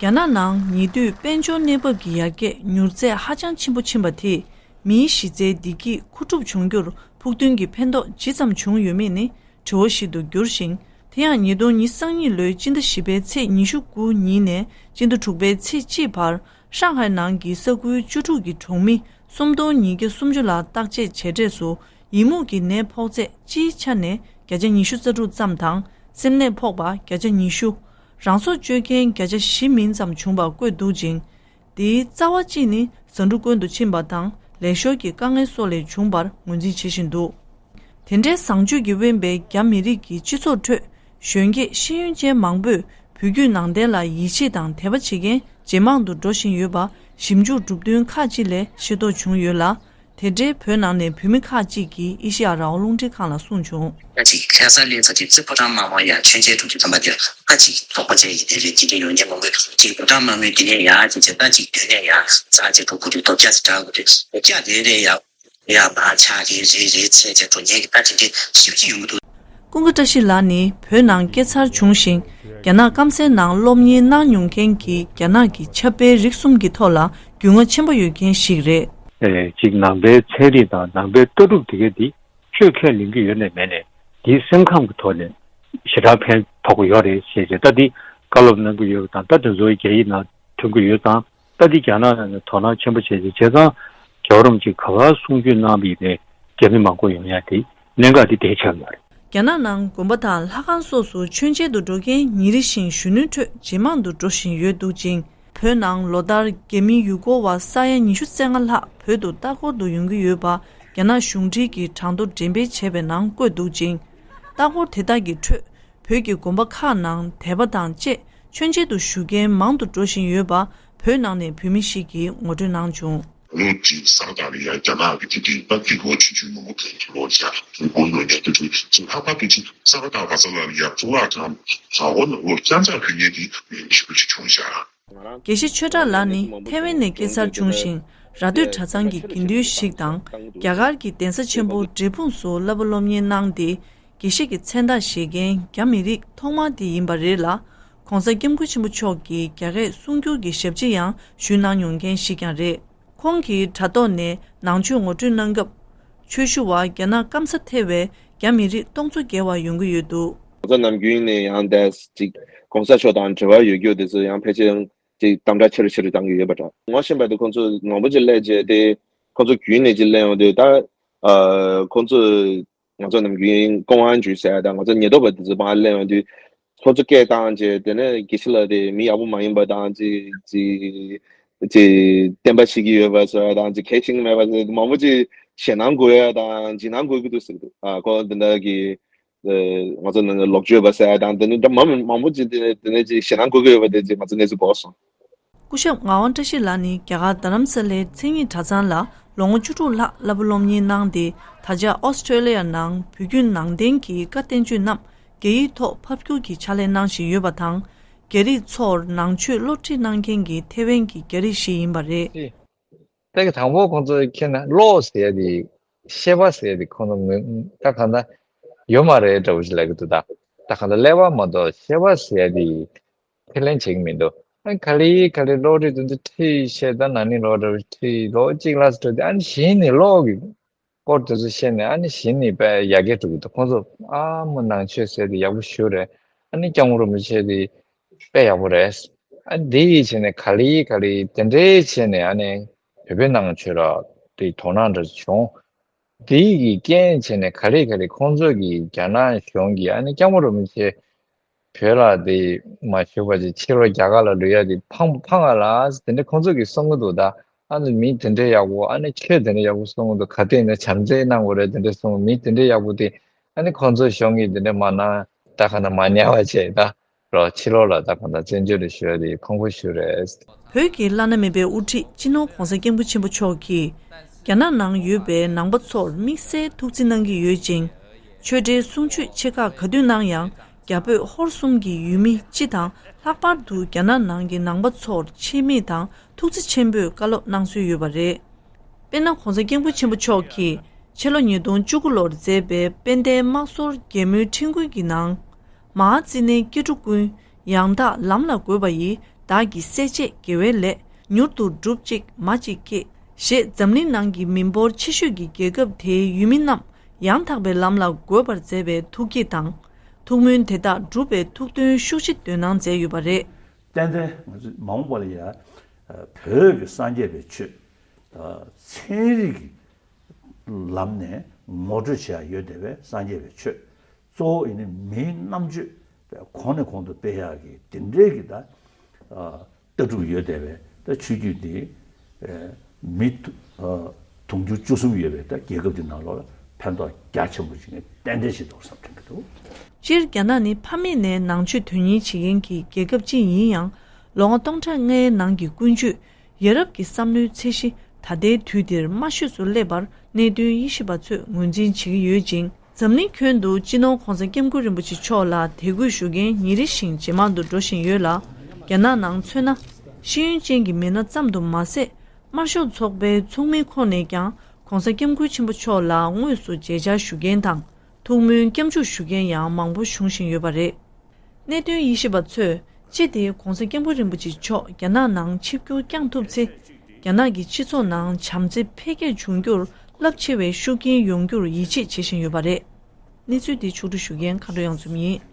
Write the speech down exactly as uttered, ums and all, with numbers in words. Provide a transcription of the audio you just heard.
རྒྱ་ནག་ནང་ཉེ་དུས་དཔལ་འབྱོར་གནས་བབ་ཀྱི་ཡར་རྒྱས་མྱུར་ཚད་ཧ་ཅང་ཆེན་པོ་ཕྱིན་པ་དེས་མིའི་གཞི་རྩའི་བདེ་སྐྱིད་མཁོ་སྒྲུབ་བྱུང་རྒྱུར་ཕུགས་འདུན་གྱི་ཕན་ཐོགས་ཇི་ཙམ་བྱུང་ཡོད་མེད་ནི་དྲི་བ་ཞིག་ཏུ་གྱུར་ཞིང་། དེ་ཡང་ཉིས་སྟོང་ཉི་ཤུ་རྩ་གཉིས་ལོའི་སྤྱི་ཟླ་བཞི་པའི་ཚེས་ཉི་ཤུ་དགུ་ཉིན་ནས་སྤྱི་ཟླ་དྲུག་པའི་ཚེས་གཅིག་བར་ཧྲང་ཧའེ་ནང་གི་ས་ཁུལ་བཅུ་དྲུག་གི་གྲོང་མི་སུམ་སྟོང་ཉིས་བརྒྱ་སུམ་ཅུ་ལ་བརྟག་དཔྱད་བྱས་འབྲས་སུ། ཡི་མུག་གི་ནད་ཕོག་ཚད་སྤྱིའི་ཆ་ནས་བརྒྱ་ཆ་ཉི་ཤུ་རྩ་དྲུག་ཙམ་དང་། སེམས་ནད་ཕོག་པ་བརྒྱ་ཆ་ཉི་ཤུ། རང་སྲོག་གཅོད་མཁན་བརྒྱ་ཆ་བཞི་མིན་ཙམ་བྱུང་བར་བཀོད་འདུག་ཅིང་། དེའི་རྩ་བ་གཅིག་ནི་ཟ་འབྲུ་དཀོན་དུ་ཕྱིན་པ་དང་ལས་ཞོར་གྱི་དཀའ་ངལ་སོགས་ལས་བྱུང་བར་ངོས་འཛིན་བྱེད་བཞིན་འདུག་དེ་འདྲའི་བཟང་སྤྱོད་ཀྱིས་དབེན་པའི་རྒྱ་མི་རིགས་ཀྱི་སྤྱི་ཚོགས་ཁྲོད་གཞོན་སྐྱེས་ཤེས་ཡོན་ཅན་མང་པོས་བོད་བརྒྱུད་ནང་བསྟན་ལ་ཡིད་ཆེས་དང་དད་པ་བྱེད་མཁན་ཇེ་མང་དུ་འགྲོ་བཞིན་ཡོད་པ་ཞིབ་འཇུག་གྲུབ་དོན་ཁག་ཅིག་ལས་ཤེས་རྟོགས་བྱུང་ཡོད་ལ། དེ་འབྲེལ་བོད་ནང་ནས་བོད་མི་ཁག་ཅིག་གིས་ཨེ་ཤེ་ཡ་རང་དབང་རླུང་འཕྲིན་ཁང་ལ་གསུངས་བྱུང་། ད་ཅིག་ལྷ་ས་ལ་ཚ་ཅིག་ཙི་ཕོ་བྲང་དམར་པོ་ཡ་མཆོད་མཇལ་འགྲོ་རྒྱུ་ཙམ་པ་དེ་ད་ཅིག་ཚོགས་པ་བཅས་ཡིན་ནའི་རེད། དགེ་རྒན་ཡོད་མཁན་མང་པོས་ཅིག་ཕོ་བྲང་དམར་པོའི་དེ་ནས་ཡ་ཅིག་བྱས་ད་ཅིག་མདུན་ནས་ཡ་ཚ་ཅིག་འགྲོ་དགོས་དུས་རྡོ་བཀྱག་ཅིག་འདྲ་དགོས་དུས་རྡོ་བཀྱག་དེ་རེད་ཡ། ཡ་མ་ཆ་རེ་རེ་རེ་ཚད་ཅིག་འགྲོ་མཁན་གྱི་ད་ཅིག་དེ་ཞིབ་ཅིག་ཡོང་གི་འདུག་ཀུན་དགའ་བཀྲ་ཤིས་ལགས་ནི་བོད་ནང་སྐྱེས་འཚར་བྱུང་ཞིང་། རྒྱ་ནག་སྐམ་སའི་ནང་སློབ་གཉེར་གནང་མྱོང་མཁན་གྱི་རྒྱ་ནག་གི་ཆབ་དཔལ་རིག་གསུམ་གྱི་ཐོག་ལ་རྒྱུས་མངའ་ཆེན་པོ་ཡོད་མཁན་ཞིག་རེད། ཨེ་གཅིག་ནང་པའི་ཚན་རིག་དང་ནང་པའི་ལྟ་གྲུབ་དེ་ག་འདི་ཆོས་ཁས་ལེན་གྱི་ཡོད་ནས་མེད་ནས་འདིའི་སེམས་ཁམས་ཀྱི་ཐོག་ནས་ཞེ་དྲག་ཕན་ཐོགས་ཀྱི་ཡོད་རེད་ཞེས་བྱས་ད་འདི་བཀའ་སློབ་གནང་གི་ཡོད་པ་དང་ད་དེ་ཚོའི་རྒྱ་ཡིག་ནང་ཐོན་གྱི་ཡོད་ཙང་། ད་འདི་རྒྱ་ནག་ནང་ནས་དོ་སྣང་ཆེན་པོ་བྱས་ཏེ་བྱས་ཙང་རྒྱལ་བ་རིན་པོ་ཆེས་ག་པར་གསུང་ཆོས་གནང་བ་ཡིན་ནའི་རྒྱ་མི་མང་པོ་ཡོང་ཡ་དེ་གནད་འགག་འདི་དེ་ཆགས་ཡོད་རེད། རྒྱ་ནག་ནང་དགོན་པ་དང་ལྷ་ཁང་སོགས་སུ་མཆོད་མཇལ་དུ་འགྲོ་མཁན་ཉིན་རེ་བཞིན་གཞོན་ནུའི་ཁྲོད་ཇེ་མང་དུ་འགྲོ་བཞིན་ཡོད་འདུག་ཅིང་། བོད་ནང་ལོ་ལྟར་རྒྱ་མིའི་ཡུལ་སྐོར་བ་ས་ཡ་ཉི་ཤུ་རྩ་ལྔ་ལྷག་བོད་དུ་ལྟ་སྐོར་དུ་ཡོང་གི་ཡོད་པ་རྒྱ་ནག་གཞུང་འབྲེལ་གྱི་གྲངས་ཐོ་འགྲེམས་སྤེལ་བྱས་པའི་ནང་བཀོད་འདུག་ཅིང་། ལྟ་སྐོར་དེ་དག་གི་ཁྲོད། བོད་ཀྱི་དགོན་པ་ཁག་ནང་དད་པ་དང་བཅས་མཆོད་མཇལ་དུ་བཞུགས་མཁན་མང་དུ་འགྲོ་བཞིན་ཡོད་པ་བོད་ནང་ནས་བོད་མི་ཞིག་གིས་ངོ་སྤྲོད་གནང་བྱུང་། ལོ་གཅིག་གསར་དར་ལ་ཡ་རྒྱ་ནག་གི་དེ་དུས་ཕ་གི་ལོ་ཆུང་ཆུང་མང་པོ་གང་གི་ལོ་ཡ་དགོན་ལོ་ཉག་དུ་དུ་ཅིག་ལྷག་པར་དུ་ཅིག་གསར་དར་བ་ས་ལ་ཡ་གཙུག་ལག་ཁང་ཧ་འོ་ན་ལོ་བརྐྱང་ཚར་གི་ཉེ་དེ་མི་ཞིག་ཅིག་བྱུང་ཤག་དགེ་བཤེས་ཆོས་གྲགས་ལགས་ནི་ཐེ་ཝན་ནས་སྐྱེས་འཚར་བྱུང་ཞིང་ར་སྟོད་གྲྭ་ཚང་གི་དགེ་འདུན་ཞིག་དང་རྒྱ་གར་གྱི་གདན་ས་ཆེན་པོ་འབྲས་སྤུངས་སུ་བསླབ་པ་སློབ་གཉེར་གནང་སྟེ་དགེ་བཤེས་ཀྱི་མཚན་རྟགས་བཞེས་མཁན་རྒྱ་མི་རིགས་ཐོག་མ་དེ་ཡིན་པ་རེད་ལ། ྋགོང་ས་ྋསྐྱབས་མགོན་ཆེན་པོ་མཆོག་གིས་རྒྱ་སྐད་གསུང་སྒྱུར་གྱི་ཞབས་ཕྱི་ཡང་ཞུས་གནང་མྱོང་མཁན་ཞིག་ཀྱང་རེད། ཁོང་གིས་དྲ་ཐོག་ནས་ནང་ཆོས་ངོ་སྤྲོད་གནང་སྐབས། ཆོས་ཞུ་བར་རྒྱ་ནག་སྐམ་ས་ཐེ་བའི་རྒྱ་མི་རིགས་སྟོང་ཚོ་བརྒལ་བ་ཡོང་གི་ཡོད་འདུག ྋགོང་ས་ནམ་རྒྱུན་ནས་ཡང་འདས་ཅིག་ྋགོང་ས་མཆོག་དང་འབྲེལ་བ་ཡོད་རྒྱུ་དེ་ཚོ་ཡང་ཕལ་ཆེར་ཅིག་དམ་དྲག་ཆེ་རུ་ཆེ་རུ་བཏང་གི་ཡོད་པ་འདྲ། ངོ་ཤེས་པ་དེ་ཁོང་ཚོ་མང་པོ་ཅིག་སླེབས་རྗེས་དེ་ཁོང་ཚོ་བརྒྱུད་ནས་ཅིག་སླེབས་ཡོང་དུས་ད་ཨ་ཁོང་ཚོ་ང་ཚོ་ནམ་རྒྱུན་ཀོང་ཝང་ཇུས་ཟེར་ཡ་དང་ང་ཚོ་ཉེན་རྟོག་པ་དེ་ཚོ་མར་སླེབས་ཡོང་དུས་ཁོང་ཚོ་སྐད་བཏང་རྗེས་དེ་ནས་དགེ་བཤེས་ལགས་དེ་མི་ཡག་པོ་མ་ཡིན་པ་དང་ཅིག་ཅིག་ཅིག་བསྟན་པ་བྱེད་ཀྱི་ཡོད་པ་བཟོ་ཡ་དང་ཅིག་གལ་ཆེན་མེད་པ་བཟོ་མང་པོ་ཅིག་ཞེད་སྣང་དགོས་ཡ་དང་འཇིགས་སྣང་དགོས་ཀྱི་འདུག་ཟེར་གྱི་འདུག་ཨ་ཁོང་དེ་འདྲ་གི་ང་ཚོ་ནང་ལོག་སྤྱོད་པ་ཟེར་ཡ་དང་དེ་ནི་འདྲ་མང་མང་པོ་ཅིག་དེ་དེ་ནས་ཅིག་ཞེད་སྣང་དགོས་ཀྱི་ཡོད་པ་དེ་ཅིག་ང་ཚོ་གནས་ཚུལ་གོ་སོང་། སྐུ་ཞབས་ངག་དབང་བཀྲ་ཤིས་ལགས་ནི་རྒྱ་གར་རྡ་རམ་ས་ལའི་མཚན་ཉིད་གྲྭ་ཚང་ལ་ལོ་ངོ་བཅུ་དྲུག་ལྷག་བསླབ་པ་སློབ་གཉེར་གནང་སྟེ་ད་ཆ་ཨོ་སི་ཁྲེ་ལི་ཡ་ནང་བོད་བརྒྱུད་ནང་བསྟན་གྱི་བཀའ་བསྟན་བཅོས་རྣམས་རྒྱ་ཡིག་ཐོག་ཕབ་བསྒྱུར་གྱི་ཕྱག་ལས་གནང་བཞིན་ཡོད་པ་དང་། རྒྱ་རིགས་ཚོར་ནང་ཆོས་སློབ་ཁྲིད་གནང་མཁན་གྱི་ཐེ་ཝན་གྱི་རྒྱ་རིགས་ཤིག་ཡིན་པ་རེད། ད་གི་དང་པོ་ཁོང་ཚོ་ཁྱེད་ན་བློ་ཟེར་ཡ་དེ་ཤེས་པ་ཟེར་ཡ་དེ་ཁོང་ཚོ་ངོས་ད་གང་ལྟར་ཡོད་མ་རེད་འདྲ་བོ་ཞིག་ལབ་ཀྱི་འདུག་ད་ད་གང་ལྟར་ཀླད་པ་མ་གཏོགས་ཤེས་པ་ཟེར་ཡ་དེ་ཁས་ལེན་བྱེད་ཀྱི་མི་འདུག་ཨ་ནི་ག་ལེ་ག་ལེ་བློ་རིག་དེ་ཚོ་ཁྲིད་བཤད་ད་ན་ནིང་ལོ་འདྲ་བོ་ཁྲིད་ལོ་གཅིག་ལ་སྤྲོད་དེ་ཨ་ནི་གཞི་ནས་བློ་གི་སྐོར་དེ་ཚོ་བཤད་ནས་ཨ་ནི་གཞི་ནས་དཔེ་ཡར་རྒྱས་འགྲོ་གི་འདུག་ཁོང་ཚོ་ཨ་མོ་ནང་ཆོས་ཟེར་དེ་ཡག་པོ་ཞེ་པོ་རེད། ཨ་ནི་སྐྱབས་མགོན་རིན་པོ་ཆེ་དེ་དཔེ་ཡག་པོ་རེད། ཨ་ནི་དེ་ཡི་བྱས་ནས་ག་ལེ་ག་ལེ་དེ་འདྲའི་བྱས་ནས་ཨ་ནི་བོད་པའི་ནང་ཆོས་ར་དེ་དོ་སྣང་འདྲ་བྱུང་། དེ་ཡི་གི་རྐྱེན་བྱས་ནས་ག་ལེ་ག་ལེ་ཁོང་ཚོ་གི་རྒྱ་ནག་གཞུང་གི་ཨ་ནི་སྐྱབས་མགོན་རིན་པོ་ཆེ་བོད་ལ་དེ་མ་ཞུ་བ་ཅིག་ཕྱིར་ལོག་རྒྱ་གར་ལ་ལུས་ཡ་དེ་ཕངས་ཕངས་ང་ལ་དེ་འདྲ་ཁོང་ཚོ་གི་གསུང་གི་འདུག་ད་ཨ་ནི་མི་དེ་འདྲ་ཡག་པོ་ཨ་ནི་ཆོས་དེ་འདྲ་ཡག་པོ་གསུང་གི་འདུག་ག་དེ་ནས་བྱམས་བརྩེ་གནང་དགོས་རེད་དེ་འདྲ་གསུང་མི་དེ་འདྲ་ཡག་པོ་དེ་ཨ་ནི་ཁོང་ཚོ་གཞུང་གི་དེ་འདྲ་མ་གནང་ད་ག་ན་མ་ཉར་བ་བྱས་ད། རོགས་ཕྱི་ལོགས་ལ་ད་གང་ལྟར་བཙན་བྱོལ་དུ་ཞུ་ཡ་དེ་ཁོང་ཁོ་ཞུ་རེད། བོད་ཀྱི་བླ་ན་མེད་པའི་དབུ་ཁྲིད་སྤྱི་ནོར་གོང་ས་སྐྱབས་མགོན་ཆེན་པོ་མཆོག་གིས། རྒྱ་ནག་ནང་ཡོད་པའི་ནང་པ་ཚོར་དམིགས་བསལ་ཐུགས་བརྩེ་གནང་གི་ཡོད་ཅིང་། ཆོས་འབྲེལ་གསུང་ཆོས་ཆེ་ཁག་ག་དུས་གནང་ཡང་། རྒྱ་བོད་ཧོར་གསུམ་གྱི་ཡུལ་མི་སྤྱི་དང་ལྷག་པར་དུ་རྒྱ་ནག་ནང་གི་ནང་པ་ཚོར་ཆེས་མིག་དང་ཐུགས་བརྩེ་ཆེན་པོས་བཀའ་སློབ་གནང་སྲོལ་ཡོད་པ་རེད། དཔེར་ན། གོང་ས་སྐྱབས་མགོན་ཆེན་པོ་མཆོག་གིས་ཕྱི་ལོ་ཉིས་སྟོང་བཅུ་དགུ་ལོར་མཛད་པའི་དཔལ་ལྡན་དམག་ཟོར་རྒྱལ་མོའི་ཁྲིམས་མགོན་གྱི་ནང་། མ་ཧཱ་ཙི་ནའི་སྐྱེ་འགྲོ་ཀུན། ཡང་དག་ལམ་ལ་འགོད་པ་ཡི། བདག་གི་སྲས་བཅས་དགེ་བའི་ལས་མྱུར་དུ་འགྲུབ་ཅིག་མ་ཅིག་ཀྱེ། ཞེས་འཛམ་གླིང་ནང་གི་མི་འབོར་ཆེ་ཤོས་ཀྱི་རྒྱལ་ཁབ་དེའི་ཡུལ་མི་རྣམས་ཡང་དག་པའི་ལམ་ལ་འགོད་པར་མཛད་པའི་ཐུགས་བསྐྱེད་དང་། ཐུགས་སྨོན་དེ་དག་འགྲུབ་པའི་ཐུགས་འདུན་ཤུགས་ཆེ་འདོན་གནང་མཛད་ཡོད་པ་རེད། ཏན་ཏན་ང་ཚོ་མ་འོངས་པ་ལ་ཡང་བོད་ཀྱི་སངས་རྒྱས་པའི་ཆོས། ཚན་རིག་གི་ལམ་ནས་ངོ་སྤྲོད་བྱེད་ཡ་ཡོད་བསྡད་པའི་སངས་རྒྱས་པའི་ཆོས། གཙོ་བོ་ཡིན་ན་མིའི་རྣམ་དཔྱོད་གོང་ནས་གོང་དུ་སྤེལ་ཡག་གི་དེ་འདྲའི་གི་ད་ལྟ་གྲུབ་ཡོད་བསྡད་པའི་ད་ཆོས་བརྒྱུད་འདི་མི་དུང་ཕྱུར་བཅུ་གསུམ་ཡོད་པའི་ད་རྒྱལ་ཁབ་འདི་ནང་ལོགས་ལ་ཕན་ཐོགས་རྒྱ་ཆེན་པོ་ཞིག་ནས་ཏན་ཏན་ཞིག་འདུག་བསམ་དྲན་གྱི་འདུག་སྤྱིར་རྒྱ་ནག་ནི་ཕ་མེས་ནས་ནང་ཆོས་དོན་གཉེར་བྱེད་མཁན་གྱི་རྒྱལ་ཁབ་ཅིག་ཡིན་ཡང་། ལོ་ངོ་སྟོང་ཕྲག་ལྔའི་ནང་གི་ཀུན་སྤྱོད་ཡ་རབས་ཀྱི་བསམ་བློའི་ཚད་གཞི་ད་ལྟའི་དུས་འདིར་དམའ་ཤོས་སུ་སླེབས་པར་གནད་དོན་དབྱེ་ཞིབ་པ་ཚོས་ངོས་འཛིན་བྱེད་ཀྱི་ཡོད་ཅིང་། འཛམ་གླིང་ཁྱོན་དུ་སྤྱི་ནོར་༧གོང་ས་༧སྐྱབས་མགོན་རིན་པོ་ཆེ་མཆོག་ལ་དད་གུས་ཞུ་མཁན་ཉིན་རེ་བཞིན་ཇེ་མང་དུ་འགྲོ་བཞིན་ཡོད་ལ། རྒྱ་ནག་ནང་མཚོན་ན། ཤེས་ཡོན་ཅན་གྱི་མི་སྣ་ཙམ་དུ་མ་ཟད། དམར་ཤོག་ཚོགས་པའི་ཚོགས་མིའི་ཁོངས་ནས་ཀྱང་༧གོང་ས་༧སྐྱབས་མགོན་ཆེན་པོ་མཆོག་ལ་དངོས་སུ་མཇལ་བཅར་ཞུ་མཁན་དང་། ཐུགས་སྨོན་སྐྱབས་འཇུག་ཞུ་མཁན་ཡང་མང་པོ་བྱུང་བཞིན་ཡོད་པ་རེད། གནད་དོན་དབྱེ་ཞིབ་པ་ཚོས་སྤྱི་དེ་༧གོང་ས་༧སྐྱབས་མགོན་རིན་པོ་ཆེ་མཆོག་རྒྱ་ནག་ནང་ཆིབས་བསྒྱུར་བསྐྱངས་ཐུབ་ཚེ། རྒྱ་ནག་གི་སྤྱི་ཚོགས་ནང་བྱམས་བརྩེ་འཕེལ་རྒྱས་འབྱུང་རྒྱུར་རླབས་ཆེ་བའི་ཤུགས་རྐྱེན་ཡོང་རྒྱུར་ཡིད་ཆེས་བྱེད་བཞིན་ཡོད་པ་རེད། གནས་ཚུལ་འདི་ཕྱོགས་བསྒྲིགས་ཞུ་མཁན་མཁའ་འགྲོ་གཡང་འཛོམས་ཡིན།